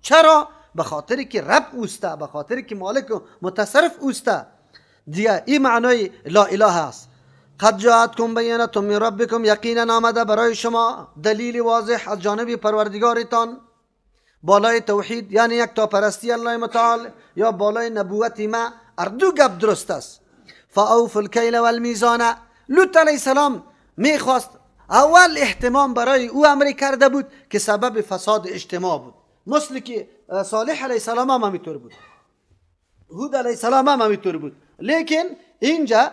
چرا؟ به خاطر که رب اوسته، به خاطر که مالک و متصرف اوسته. دیگه این معنای لا اله است. قد جاءتکم بینة من ربکم، یقینا آمده برای شما دلیل واضح از جانب پروردگارتان بالای توحید، یعنی یک تا پرستی الله متعال یا بالای نبوت ما، هر دو گپ درست است. فاوفوا الکیل والمیزان. لوط علیه السلام میخواست اول اهتمام برای او امر کرده بود که سبب فساد اجتماع بود، مثل که صالح علیه السلام هم همینطور بود، هود علیه السلام هم همینطور بود. لیکن اینجا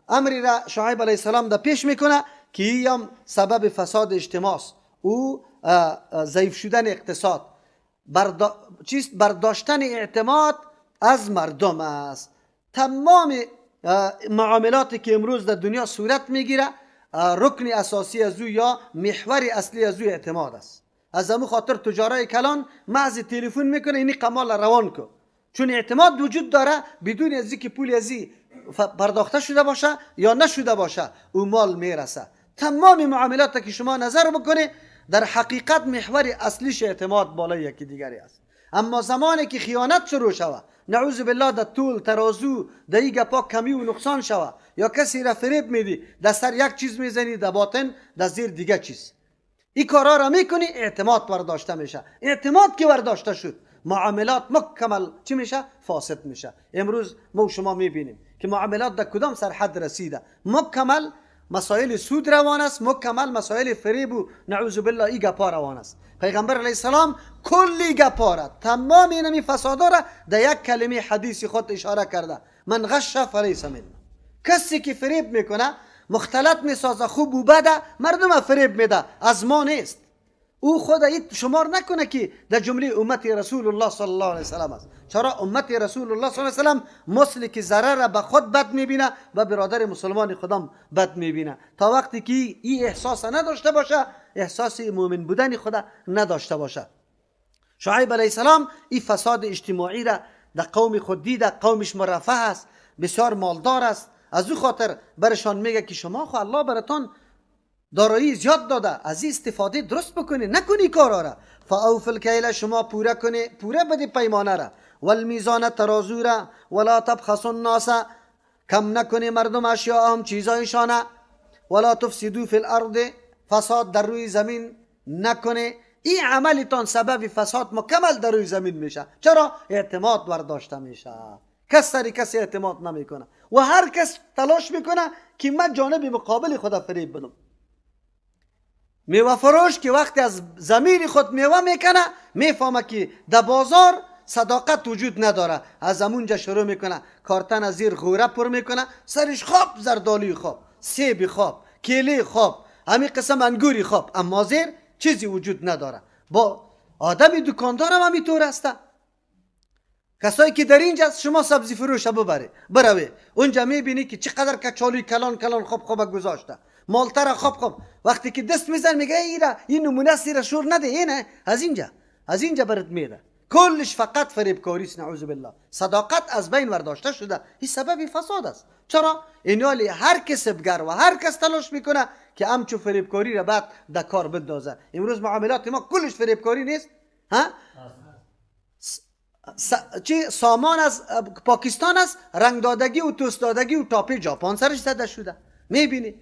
امری را شعیب علیه السلام در پیش میکنه که این هم سبب فساد اجتماع است. او ضعیف شدن اقتصاد، چیست؟ برداشتن اعتماد از مردم است. تمام معاملاتی که امروز در دنیا صورت میگیره، رکن اساسی از او یا محور اصلی از او اعتماد است. از همون خاطر تجارای کلان محض تلفن میکنه اینی قمال روان کن، چون اعتماد وجود داره، بدون از اینکه پول ازی پرداخته شده باشه یا نشده باشه او مال میرسه. تمام معاملات که شما نظر بکنه در حقیقت محور اصلیش اعتماد بالای یکی دیگری است. اما زمانی که خیانت شروع شوه، نعوذ بالله، در طول ترازو در این گپا کمی و نقصان شوه، یا کسی را فریب میدی، در سر یک چیز میزنی، در باطن در زیر دیگه چیز، این کارا را میکنی، اعتماد برداشته میشه. اعتماد که برداشته شد، معاملات مکمل چی میشه؟ فاسد میشه. امروز ما شما میبینیم که معاملات در کدام سرحد رسیده. مکمل مسائل سود روان است، مکمل مسائل فریب و نعوذ بالله ای گپا روان است. پیغمبر علیه السلام کلی گپا را، تمام اینمی فسادا را در یک کلمه حدیث خود اشاره کرده: من غش فلیس منا. کسی که فریب میکنه، مختلط میسازه خوب و بده، مردم فریب میده، از ما نیست. او خود شمار نکنه که در جمله امت رسول الله صلی الله علیه وسلم است. چرا؟ امت رسول الله صلی الله علیه وسلم مثل که ضرر را به خود بد میبینه و برادر مسلمان خودم بد میبینه. تا وقتی که این احساس نداشته باشه، احساس مؤمن بودن خود نداشته باشه. شعیب علیه السلام این فساد اجتماعی را در قوم خود دیده، قومش مرفه است، بسیار مالدار است. از او خاطر برشان میگه که شما خو الله براتان دارایی زیاد داده، از این استفاده درست بکنی، نکنی کارا را. فاوف الکیل، شما پوره کنی، پوره بدی پیمانه را، والمیزان، ترازو را، ولا تبخسوا الناس، کم نکنی مردم، اشیاءهم، چیزایشانه، ولا تفسدوا فی الارض، فساد در روی زمین نکنه. این عملتان سبب فساد مکمل در روی زمین میشه. چرا؟ اعتماد برداشته میشه، کس سری کسی اعتماد نمیکنه و هر کس تلاش میکنه که من جانب مقابل خود فریب بدم. میوه فروش که وقتی از زمین خود میوه میکنه، میفهمه که در بازار صداقت وجود نداره. از همونجا شروع میکنه، کارتن از زیر غوره پر میکنه، سرش خواب زردالی خواب، سیب خواب، کیله خواب، همین قسم انگوری خواب، اما زیر چیزی وجود نداره. با آدم دکاندار هم همینطور است. کسایی که در اینجا شما سبزی فروش ببره بروی اونجا، میبینی که چقدر کچالوی کلان کلان خوب خوب گذاشته، مالتر خوب خوب. وقتی که دست میزن میگه ایرا این نمونه است، ایرا شور نده، اینه از اینجا برات میده. کلش فقط فریبکاری است، نعوذ بالله. صداقت از بین برداشته شده، این سبب فساد است. چرا؟ اینالی هر کسبگر و هر کس تلاش میکنه که همچو فریبکاری را بعد در کار بندازه. امروز معاملات ما کلش فریبکاری نیست؟ ها، چی سامان از پاکستان است، رنگ دادگی و توست دادگی و تاپی جاپان سرش زده شده. میبینی،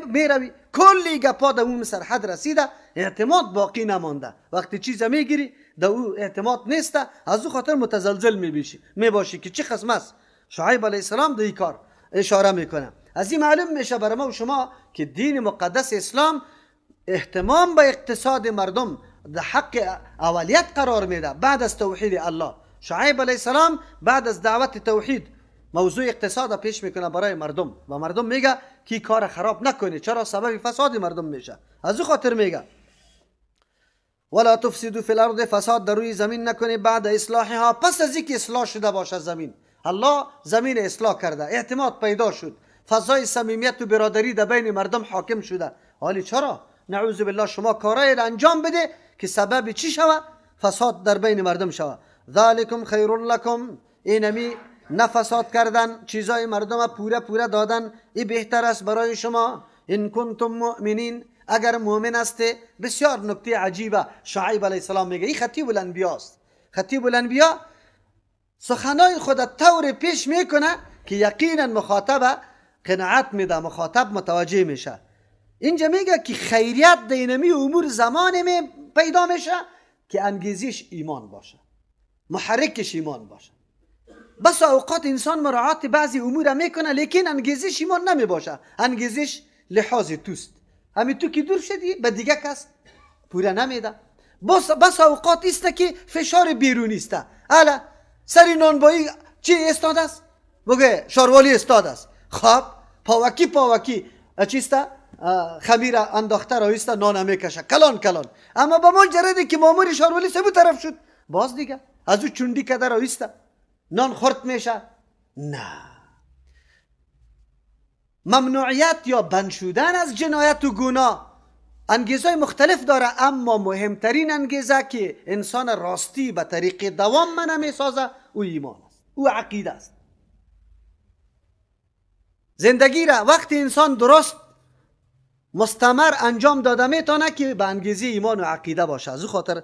میروی، کلی گپا در اون سرحد رسیده، اعتماد باقی نمانده. وقتی چیز میگیری در او اعتماد نیست، از او خاطر متزلزل میباشی میباشی که چه قسم است. شعیب علیه السلام در این کار اشاره میکنه. از این معلوم میشه برای ما و شما که دین مقدس اسلام اهتمام به اقتصاد مردم در حق اولیت قرار میده بعد از توحید الله. شعیب علیه السلام بعد از دعوت توحید موضوع اقتصاد پیش میکنه برای مردم و مردم میگه که کار خراب نکنی. چرا؟ سبب فساد مردم میشه. از او خاطر میگه ولا تفسدوا فی الارض، فساد در روی زمین نکنی، بعد اصلاحها، پس از اینکه اصلاح شده باشه زمین. الله زمین اصلاح کرده، اعتماد پیدا شد، فضای صمیمیت و برادری در بین مردم حاکم شده. حالی چرا نعوذ بالله شما کارای را انجام بده که سبب چی شوه؟ فساد در بین مردم شوه. ذلکم خیر لکم، اینمی نفساد کردن، چیزای مردم پوره پوره دادن، این بهتر است برای شما، ان کنتم مؤمنین، اگر مؤمن هستی، بسیار نکته عجیبه شعیب علیه السلام میگه. این خطیب الانبیا است. خطیب الانبیا سخنای خود طور پیش میکنه که یقینا مخاطب قناعت میده، مخاطب متوجه میشه. اینجا میگه که خیریت دینمی امور زمان می پیدا میشه که انگیزش ایمان باشه، محرکش ایمان باشه. بس اوقات انسان مراعات بعضی امور میکنه لیکن انگیزش ایمان نمی باشه، انگیزش لحاظ توست. همین تو که دور شدی به دیگه کس پوره نمیده. بس اوقات است که فشار بیرونی است. الا سری نانبایی چی استاد است؟ بگه شاروالی استاد است. خب پاوکی پاوکی چیست؟ خمیر انداخته را است، نان میکشه کلان کلان. اما به مجردی که مامور شاروالی سبو طرف شد، باز دیگه از او چوندی کده را است، نان خورد میشه. نه، ممنوعیت یا بند شدن از جنایت و گناه انگیزهای مختلف داره، اما مهمترین انگیزه که انسان راستی به طریق دوام منه میسازه او ایمان است، او عقیده است. زندگی را وقتی انسان درست مستمر انجام داده میتونه که به انگیزه ایمان و عقیده باشه. از او خاطر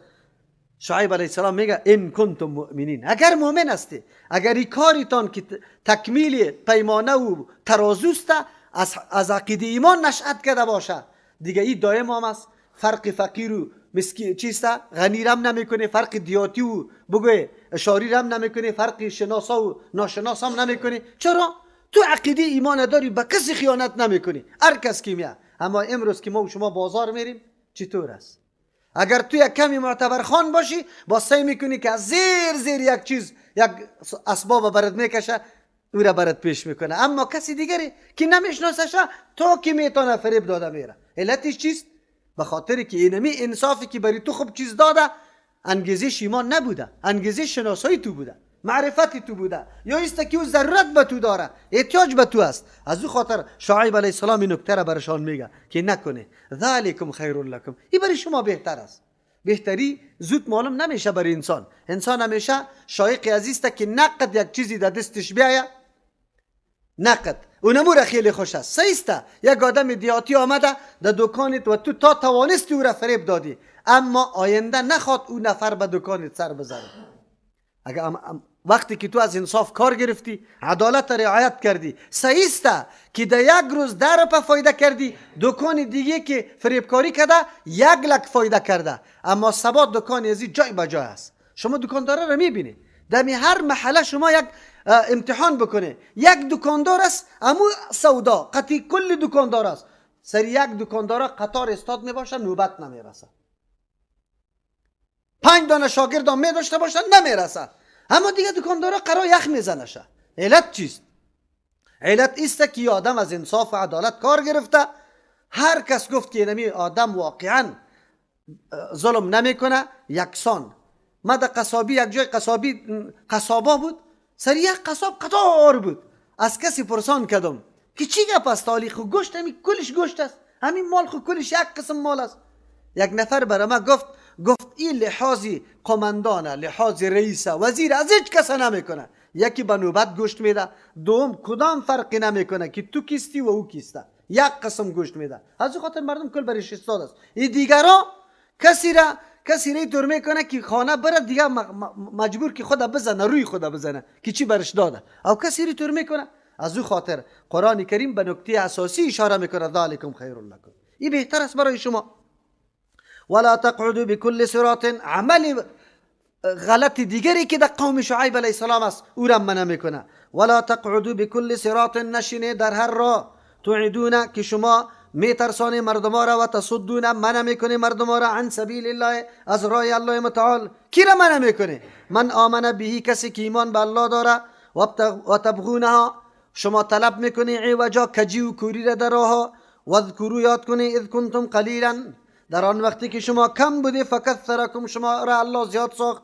شعیب علیه السلام میگه ان کنتم مؤمنین، اگر مؤمن هستی، اگر این کاریتان که تکمیل پیمانه و ترازوست از عقیده ایمان نشأت کرده باشه، دیگه این دائم هم است. فرق فقیر و مسکین چیست؟ غنی رم نمیکنه، فرق دیاتی و بگوی اشاری رم نمیکنه، فرق شناسا و ناشناس هم نمیکنه. چرا؟ تو عقیده ایمان داری، به کسی خیانت نمیکنی، هر کس که میاد. اما امروز که ما و شما بازار میریم چطور است؟ اگر تو یک کمی معتبر خان باشی، با سعی میکنی که از زیر زیر یک چیز، یک اسباب برات میکشه، او را برات پیش میکنه. اما کسی دیگری که نمیشناسشه تا که میتونه فریب داده میره. علتش چیست؟ به خاطر که اینمی انصافی که بری تو خوب چیز داده، انگیزش ایمان نبوده، انگیزش شناسایی تو بوده، معرفت تو بوده، یا است که او ضرورت به تو داره، احتیاج به تو است. از او خاطر شعیب علیه السلام این نکته را برشان میگه که نکنه ذالکم خیر لکم، این برای شما بهتر است. بهتری زود معلوم نمیشه برای انسان. انسان همیشه شایق عزیز است که نقد یک چیزی در دستش بیایه، نقد اونمو را خیلی خوش است. سیسته یک آدم دیاتی آمده در دکانت و تو تا توانستی او را فریب دادی، اما آینده نخواد او نفر به دکانت سر بزنه. اگر وقتی که تو از انصاف کار گرفتی، عدالت رعایت کردی، سیسته که در یک روز 10 روپه فایده کردی، دکان دیگه که فریبکاری کرده 1 لک فایده کرده، اما سبا دکان ازی جای به جای است. شما دکاندار را میبینی دمی هر محله شما یک امتحان بکنه، یک دکاندار است امو سودا قطعی کل دکاندار است، سر یک دکاندار قطار استاد میباشه، نوبت نمیرسه. 5 دانه شاگرد هم می داشته باشن نمیرسه، اما دیگه دکاندارا قرار یخ میزنشه. علت چیست؟ علت ایست که آدم از انصاف و عدالت کار گرفته. هر کس گفت که اینمی آدم واقعا ظلم نمیکنه، یکسان. ما در قصابی یک جای قصابی قصابا بود، سر یک قصاب قطار بود. از کسی پرسان کردم که چی گپ است؟ تالی خو گوشت همین کلش گوشت است، همین مال خو کلش یک قسم مال است. یک نفر برای ما گفت این لحاظی قماندانه، لحاظ رئیسه، وزیر از هیچ کس نمیکنه. یکی به نوبت گوشت میده، دوم کدام فرقی نمیکنه که تو کیستی و او کیسته، یک قسم گوشت میده. از او خاطر مردم کل برش استاد است. این دیگرا کسی را اینطور میکنه که خانه بره دیگه مجبور که خدا بزنه، روی خدا بزنه که چی برش داده، او کسی را اینطور میکنه. از او خاطر قرآن کریم به نکته اساسی اشاره میکنه، ذالکم خیر لکم، این بهتر است برای شما. ولا تقعدوا بكل صراط، عمل غلط دیگری که در قوم شعیب علیه السلام است او را منع میکنه. ولا تقعدوا بكل صراط، نشینه در هر راه، توعدون که شما میترسانه مردم را، و تصدون منع میکنه مردم را، عن سبیل الله از راه الله متعال. کی را منع میکنه؟ من آمن بهی، کسی که ایمان به الله داره، و تبغونها شما طلب میکنه عوجا کجی و کوری را در راه. واذکروا یاد کنه اذ کنتم قلیلا، در آن وقتی که شما کم بودی، فکثرکم شما را الله زیاد ساخت.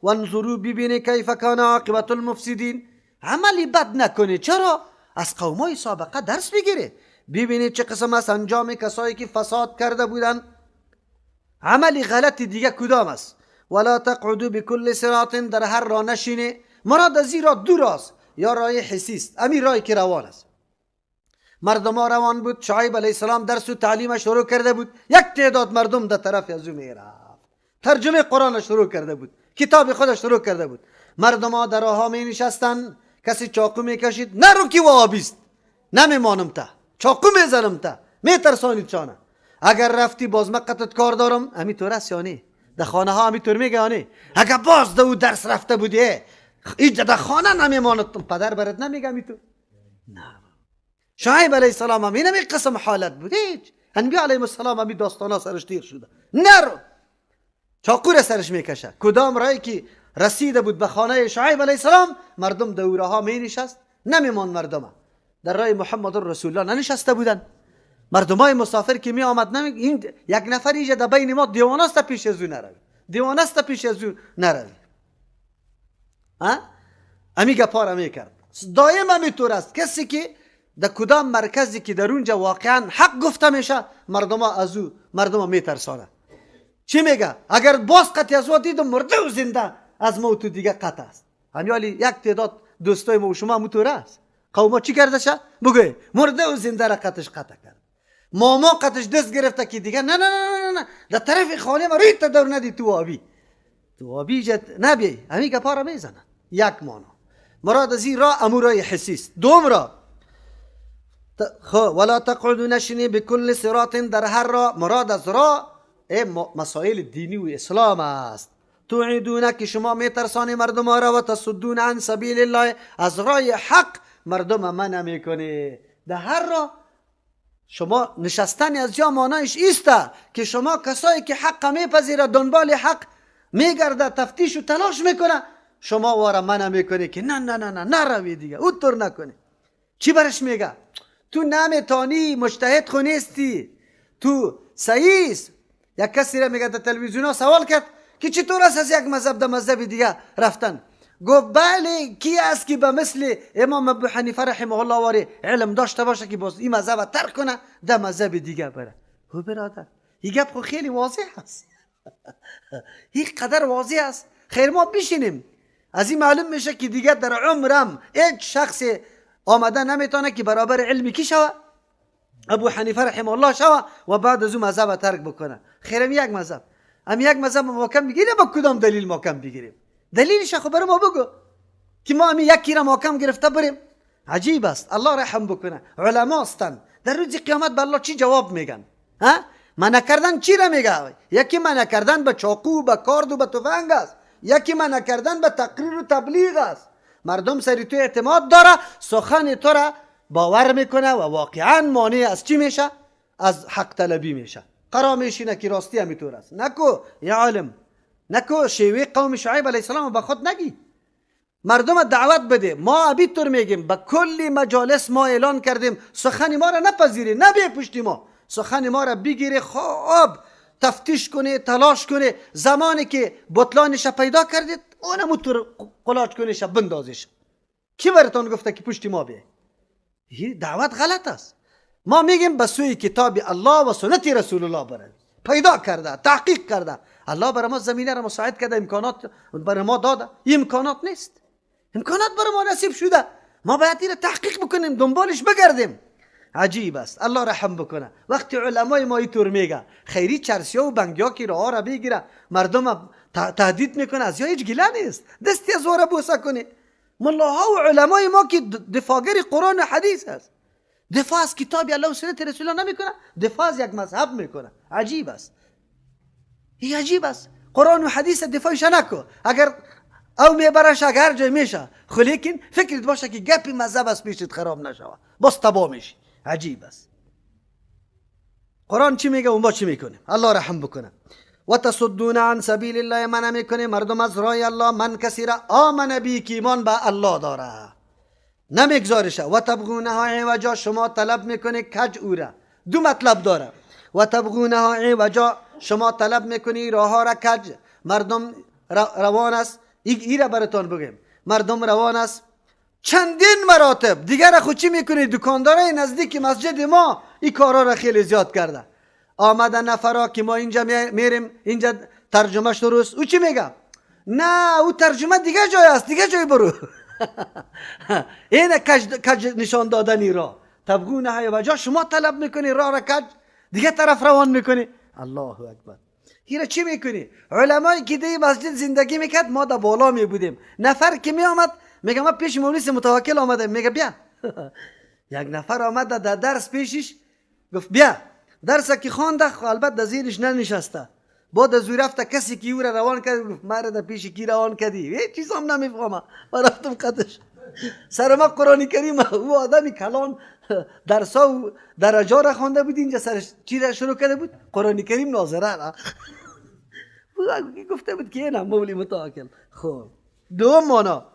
وانظروا ببینی کیف کان عاقبت المفسدین، عملی بد نکنی. چرا؟ از قومای سابقه درس بگیری، ببینید چه قسم است انجام کسایی که فساد کرده بودن. عملی غلط دیگه کدام است؟ ولا تقعدوا بكل صراط، در هر راه نشینی. مراد از این راه دو راست، یا راه حسی است، امی راهی که روان است. مردم ها روان بود، شعیب علیه السلام درس و تعلیم شروع کرده بود، یک تعداد مردم در طرف از او میرفت، ترجمه قرآن شروع کرده بود، کتاب خودش شروع کرده بود. مردم ها در راه می نشستن، کسی چاقو میکشید، نرو که وهابیست، نمیمانم تا چاقو میزنم تا میترسانید چانه، اگر رفتی باز من قطعت کار دارم. همینطور است یا نه؟ در خانه ها همینطور میگه یا نه؟ اگر باز در او درس رفته بودی اینجا در خانه نمیماند، پدر برات نمیگه همینطور؟ نه. شعیب علیه السلام هم اینمی قسم حالت بود. هیچ انبیا علیهم السلام همی داستان ها سرش تیر شده، نرو چاقو را سرش میکشه. کدام رایی که رسیده بود به خانه شعیب علیه السلام، مردم دوره ها می نشست، نمیمان. مردم در راه محمد رسول الله ننشسته بودن. مردم های مسافر که می آمد، نمی این یک نفر اینجا در بین ما دیوانه است، پیش از او نروی، دیوانه است، پیش از او نروی. ها امی گپا را میکرد. دایم همیطور است، کسی که در کدام مرکزی که در اونجا واقعا حق گفته میشه، مردم از او مردم میترسانه. چی میگه؟ اگر باز قطعی از او دیدم مرده و زنده از موت دیگه قطع است. همیالی یک تعداد دوستای ما و شما همونطور است. قوما چی کرده شه؟ بگوی مرده و زنده را قطعش قطع کرد. ماما قطعش دست گرفته که دیگه نه نه نه نه نه در طرف خانه ما روی دور ندی، تو آبی تو آبی جد نبی، همین گپا را میزنه. یک مانا مراد از این راه امورای حسی است. دوم را ولا تقعدوا نشینی بكل صراط در هر راه. مراد از راه مسائل دینی و اسلام است. توعدون که شما میترسانی مردم را، و تصدون عن سبیل الله از راه حق مردم منع میکنی. در هر راه شما نشستن از جا مانایش ایسته که شما کسایی که حق میپذیره، دنبال حق میگرده، تفتیش و تلاش میکنه، شما واره منع میکنی که نه نه نه نه نروی دیگه، او طور نکنی. چی برش میگه؟ تو نمیتانی، مجتهد خو نیستی، تو صحیح. یک کسی را میگه در تلویزیون ها سوال کرد که چطور است از یک مذهب در مذهب دیگه رفتن؟ گفت بله، کی است که به مثل امام ابو حنیفه رحمه الله واری علم داشته باشه که باز این مذهب ترک کنه در مذهب دیگه بره؟ هو برادر، این گپ خو خیلی واضح است، این قدر واضح است. خیر ما بشینیم، از این معلوم میشه که دیگه در عمرم هیچ شخص آمده نمیتونه که برابر علمی کی شوه؟ ابو حنیفه رحمه الله شوه و بعد از او مذهب ترک بکنه. خیرم یک مذهب، هم یک مذهب ما کم بگیریم، با کدام دلیل ما کم بگیریم؟ دلیلش خو برای ما بگو که ما همی یکی را محکم گرفته بریم. عجیب است. الله رحم بکنه، علما هستند، در روز قیامت به الله چی جواب میگن؟ ها منع کردن چی را میگه؟ یکی منع کردن به چاقو، به کارد و به تفنگ است، یکی منع کردن به تقریر و تبلیغ است. مردم سری تو اعتماد داره، سخن تو را باور میکنه و واقعا مانع از چی میشه؟ از حق طلبی میشه. قرار میشینه که راستی همیطور است. نکو یا عالم، نکو شیوه قوم شعیب علیه السلام به خود نگی، مردم دعوت بده. ما ابیتور میگیم، به کلی مجالس ما اعلان کردیم سخن ما را نپذیری، نبی پشتی ما، سخن ما را بگیری، خوب تفتیش کنی، تلاش کنی، زمانی که بطلانش پیدا کردید اونم طور قلاچ کنیش بندازیش. کی براتون گفته که پشتی ما بیه؟ دعوت غلط است. ما میگیم به سوی کتاب الله و سنت رسول الله برد. پیدا کرده، تحقیق کرده، الله برای ما زمینه را مساعد کرده، امکانات برای ما داده. این امکانات نیست، امکانات برای ما نصیب شده، ما باید این تحقیق بکنیم، دنبالش بگردیم. عجیب است. الله رحم بکنه وقتی علمای ما اینطور میگه، خیری چرسیا و بنگیا که راه را بگیره مردم تهدید میکنه، از یا هیچ گله نیست، دستی از واره بوسه کنه. ملاها و علمای ما که دفاعگر قرآن و حدیث است، دفاع از کتاب الله و سنت رسول الله نمیکنه، دفاع از یک مذهب میکنه. عجیب است، این عجیب است. قرآن و حدیث دفاعش نکو، اگر او میبرش اگر جای میشه، خو لیکن فکرت باشه که گپی مذهب از پیشت خراب نشوه، باز تباه میشی. عجیب است. قرآن چی میگه و ما چی میکنیم؟ الله رحم بکنه. و تصدون عن سبیل الله، منع میکنه مردم از راه الله، من کسی را آمن بی که ایمان به الله داره نمیگذارشه. و تبغونها عوجا، شما طلب میکنه کج او را. دو مطلب داره. و تبغونها عوجا، شما طلب میکنی راه را کج. مردم روان است، ای را براتون بگیم، مردم روان است چندین مراتب دیگر. خود چی میکنی؟ دکاندارای نزدیک مسجد ما این کارا را خیلی زیاد کرده. آمده نفرا که ما اینجا میریم، اینجا ترجمهش درست، او چی میگه؟ نه او ترجمه دیگه جای است، دیگه جای برو. این کج نشان دادنی را تبغونها عوجا، شما طلب میکنی راه را کج دیگه طرف روان میکنی. الله اکبر. هیره چی میکنی؟ علمایی که دی مسجد زندگی میکرد، ما در بالا می بودیم. نفر که می آمد میگه ما پیش مولوی متوکل آمده، میگه بیا. یک نفر آمد در درس پیشش، گفت بیا. درس که خوانده، البته در زیرش ننشسته، بعد از او رفته کسی که او را روان کرد، گفت مرا در پیش کی روان کردی؟ هیچ چیز هم نمیفهمم. ما رفتم قدش سر ما قرآن کریم، او آدمی کلان درسا و درجا را خوانده بود، اینجا سرش چی را شروع کرده بود؟ قرآن کریم ناظره را گفته بود که نه مولی متوکل. خب، دوم معنا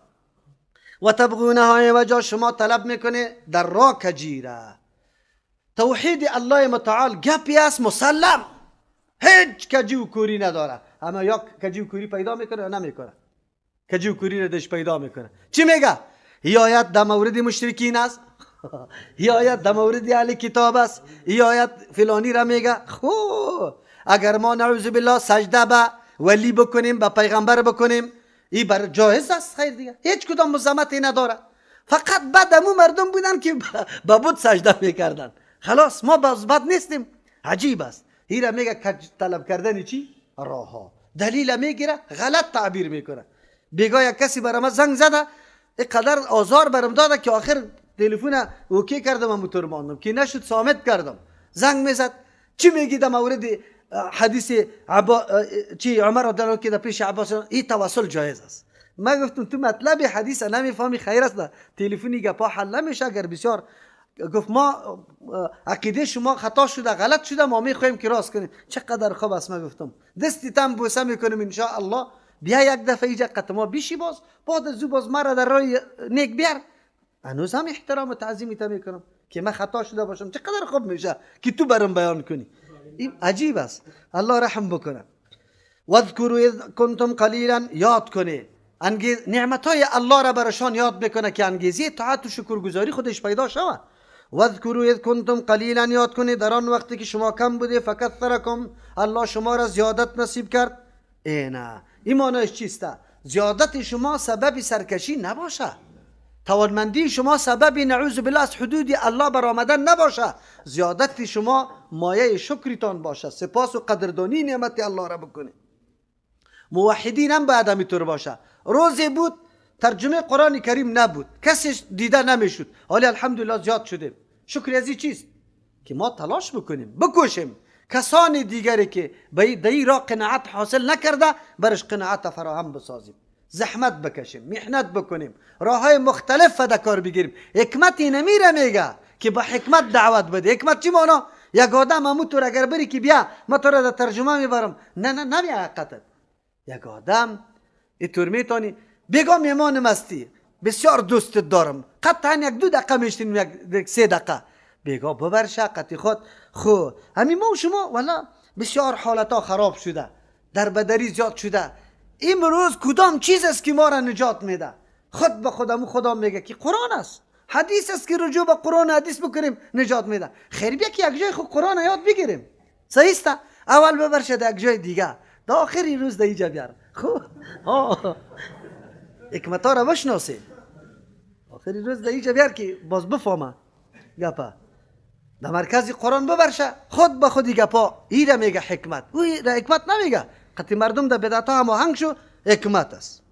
و تبغونها عوجا، شما طلب میکنه در راه کجیره. توحید الله متعال گپی است مسلم، هیچ کجی و کوری نداره. اما یا کجی و کوری پیدا میکنه یا نمیکنه. کجی و کوری رو دش پیدا میکنه. چی میگه؟ ای آیت در مورد مشرکین است، ای آیت در مورد اهل کتاب است، ای آیت فلانی را میگه. خب اگر ما نعوذ بالله سجده به ولی بکنیم، به پیغمبر بکنیم، ای بر جایز است. خیر دیگه هیچ کدام مزمتی نداره. فقط بعد امو مردم بودن که به بت سجده میکردن. خلاص ما باز بد نیستیم. عجیب است. هیره میگه کج طلب کردن چی؟ راه. دلیل میگیره غلط تعبیر میکنه. بیگاه یک کسی برای ما زنگ زده، اینقدر آزار برم داده که آخر تلفن okay کردم و موتور ماندم که نشد صامت کردم. زنگ میزد چی میگی در مورد حدیث عبا چی عمر رضی الله که در پیش عباس این توسل جایز است. ما گفتم تو مطلب حدیث نمیفهمی، خیر است تلفنی گپا حل نمیشه. اگر بسیار گفت ما عقیده شما خطا شده، غلط شده، ما میخوایم که راست کنیم. چقدر خوب است. ما گفتم دستی تم بوسه میکنیم ان شاء الله، بیا یک دفعه اینجا قط ما بیشی، باز بعد از باز مرا در راه نیک بیار، هنوز هم احترام و تعظیمی تا میکنم که من خطا شده باشم. چقدر خوب میشه که تو برم بیان کنی. این عجیب است. الله رحم بکنه. واذکروا اذ کنتم قلیلا، یاد کنی نعمت های الله را برشان یاد بکنه که انگیزه طاعت و شکرگزاری خودش پیدا شود. واذکروا اذ کنتم قلیلا، یاد کنید در آن وقتی که شما کم بوده، فکثرکم، الله شما را زیادت نصیب کرد. اینا این معنیش چیست؟ زیادت شما سبب سرکشی نباشه، توانمندی شما سبب نعوذ بالله از حدود الله برآمدن نباشه، زیادت شما مایه شکرتان باشه، سپاس و قدردانی نعمت الله را بکنید. موحدین هم باید همینطور باشه. روزی بود ترجمه قرآن کریم نبود، کسی دیده نمیشد، حالی الحمدلله زیاد شدیم. شکر از این چیست که ما تلاش بکنیم، بکوشیم کسان دیگری که به این راه قناعت حاصل نکرده برش قناعت فراهم بسازیم، زحمت بکشیم، محنت بکنیم، راه های مختلف فداکار بگیریم. حکمت نمیره میگه که با حکمت دعوت بده. حکمت چی معنا؟ یک آدم همو تو اگر بری که بیا ما تو را در ترجمه میبرم، نه نه نمی حقیقتت. یک آدم اینطور میتونی بگم میمان مستی بسیار دوست دارم، قطعا یک دو دقیقه میشتیم، یک سه دقیقه بگا ببر قطعی خود. خو همین ما و شما والا بسیار حالت خراب شده، در بدری زیاد شده. امروز کدام چیز است که ما را نجات میده؟ خود به خودمو خدا میگه که قرآن است، حدیث است که رجوع به قرآن حدیث بکنیم نجات میده. خیر بیا که یک جای خود قرآن یاد بگیریم، صحیح است؟ اول ببر شده یک جای دیگه، تا آخری روز در اینجا بیار. خب حکمت ها را بشناسیم، آخری روز در اینجا بیار که باز بفهمه گپا. در مرکز قرآن ببرشه، خود به خودی گپا ایره میگه حکمت، او را حکمت نمیگه. قطعی مردم در بدعت ها هماهنگ شو حکمت است.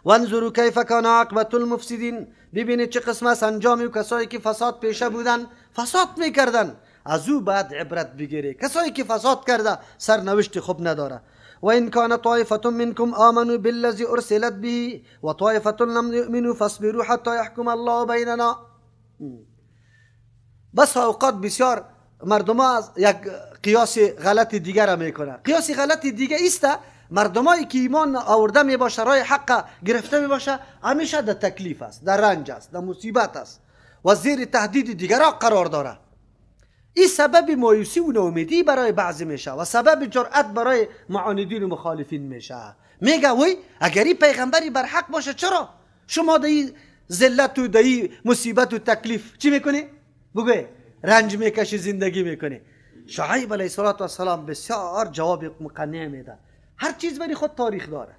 وانظروا کیف کان عاقبت المفسدین، ببینید چه قسم است انجام کسایی که فساد پیشه بودن، فساد میکردن. از او بعد عبرت بگیری. کسایی که فساد کرده سرنوشت خوب نداره. و این کان طائفه منکم آمنوا بالذی ارسلت به و طائفه لم یؤمنوا فاصبروا حتی یحکم الله بیننا. بس اوقات بسیار مردم از یک قیاس غلط دیگر را میکنه. قیاس غلط دیگه است، مردمایی که ایمان آورده می باشه، راه حق گرفته می باشه، همیشه در تکلیف است، در رنج است، در مصیبت است و زیر تهدید دیگران قرار داره. این سبب مایوسی و ناامیدی برای بعضی میشه و سبب جرأت برای معاندین و مخالفین میشه. میگه وی اگر این پیغمبری بر حق باشه چرا شما در این ذلت و در این مصیبت و تکلیف چی میکنی؟ بگو رنج میکشی، زندگی میکنی. شعیب علیه السلام بسیار جواب مقنع میده. هر چیز برای خود تاریخ داره.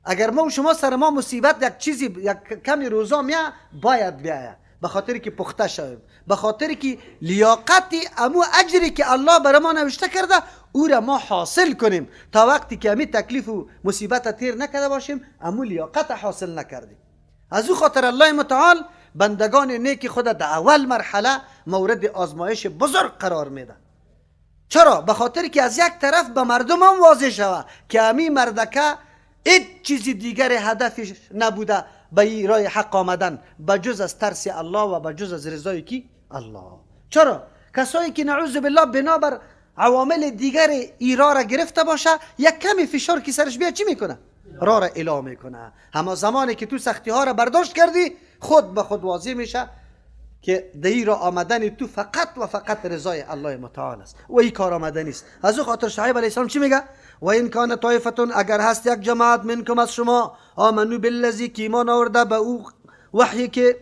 اگر ما و شما سر ما مصیبت یک چیزی یک کمی روزا میاد باید بیاید، به خاطر که پخته شویم، به خاطر که لیاقت امو اجری که الله برای ما نوشته کرده او را ما حاصل کنیم. تا وقتی که امی تکلیف و مصیبت تیر نکرده باشیم، امو لیاقت حاصل نکردیم. از او خاطر الله متعال بندگان نیک خود در اول مرحله مورد آزمایش بزرگ قرار میده. چرا؟ به خاطر که از یک طرف به مردم هم واضح شوه که امی مردکه هیچ چیز دیگر هدفش نبوده به این راه حق آمدن بجز از ترس الله و بجز از رضای کی؟ الله. چرا؟ کسایی که نعوذ بالله بنابر عوامل دیگر ایرا را گرفته باشه، یک کمی فشار که سرش بیاد چی میکنه؟ راه را اعلام میکنه. اما زمانی که تو سختی ها را برداشت کردی، خود به خود واضح میشه که در را آمدن تو فقط و فقط رضای الله متعال است و این کار آمدنی است. از او خاطر شعیب علیه السلام چی میگه؟ و این کان طایفتون، اگر هست یک جماعت منکم از شما، آمنو بالذی، که ایمان آورده به او وحی که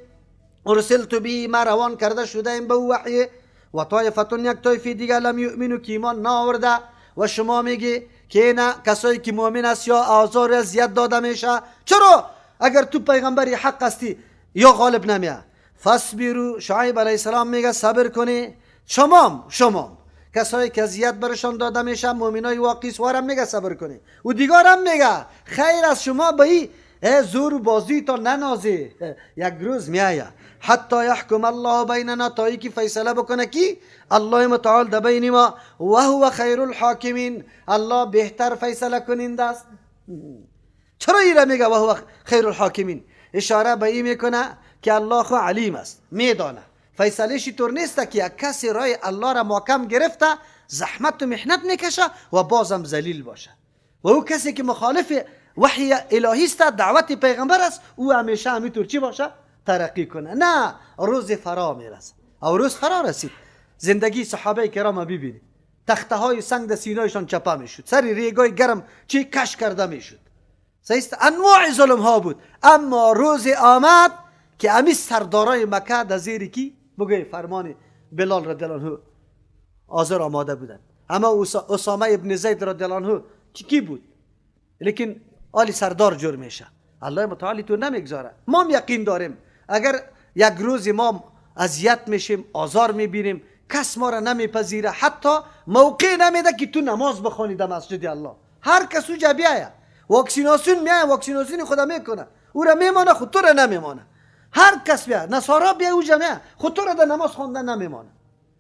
ارسلت به، ما روان کرده شده ایم به او وحی، و طایفتون، یک طایفه دیگه، لم یؤمنو، که ایمان نآورده، و شما میگی که نه، کسایی که مؤمن است یا آزار اذیت داده میشه، چرا؟ اگر تو پیغمبری حق هستی یا غالب نمیه. فاصبروا، شعیب علیه السلام میگه صبر کنی. شمام کسایی که اذیت برشان داده میشه، مؤمنای واقعی سوارم میگه صبر کنی و دیگارم میگه خیر از شما به این زور و بازی تا ننازی، یک روز میایه. حتی یحکم الله بیننا، تا که فیصله بکنه کی؟ الله متعال در بین ما. و هو خیر الحاکمین، الله بهتر فیصله کننده است. چرا ایره میگه و هو خیر الحاکمین؟ اشاره به این میکنه که الله خو علیم است، میدانه. فیصلهش طور نیست که یک کسی رای الله را محکم گرفته، زحمت و محنت میکشه و بازم ذلیل باشه، و او کسی که مخالف وحی الهی است، دعوت پیغمبر است، او همیشه همینطور چی باشه؟ ترقی کنه. نه، روز فرا میرسه او روز فرا رسید. زندگی صحابه کرام ببینید، تخته های سنگ در سینایشان چپه میشد، سر ریگای گرم چی کش کرده میشد، انواع ظلم ها بود. اما روز آمد که امی سردارای مکه در زیر کی بگوی فرمان بلال رضی الله عنه حاضر آماده بودن. اما اسامه ابن زید رضی الله عنه کی بود؟ لیکن آلی سردار جور میشه. الله متعالی تو نمیگذاره. ما هم یقین داریم اگر یک روز ما اذیت میشیم، آزار میبینیم، کس ما را نمیپذیره، حتی موقع نمیده که تو نماز بخوانی در مسجد الله، هر کس اوجا بیایه واکسیناسیون میایه، واکسیناسیون خدا میکنه، او را میمانه، خود تو را نمیمانه. هر کس بیا، نصارا بیا اوجا میایه، خود تو را در نماز خواندن نمیمانه،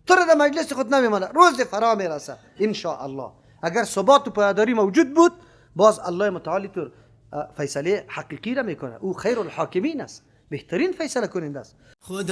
تو را در مجلس خود نمیمانه. روز فرا میرسه ان شاء الله. اگر ثبات و پایداری موجود بود، باز الله متعالی تو فیصله حقیقی را میکنه. او خیر الحاکمین است، بهترین فیصله کننده است. خدا.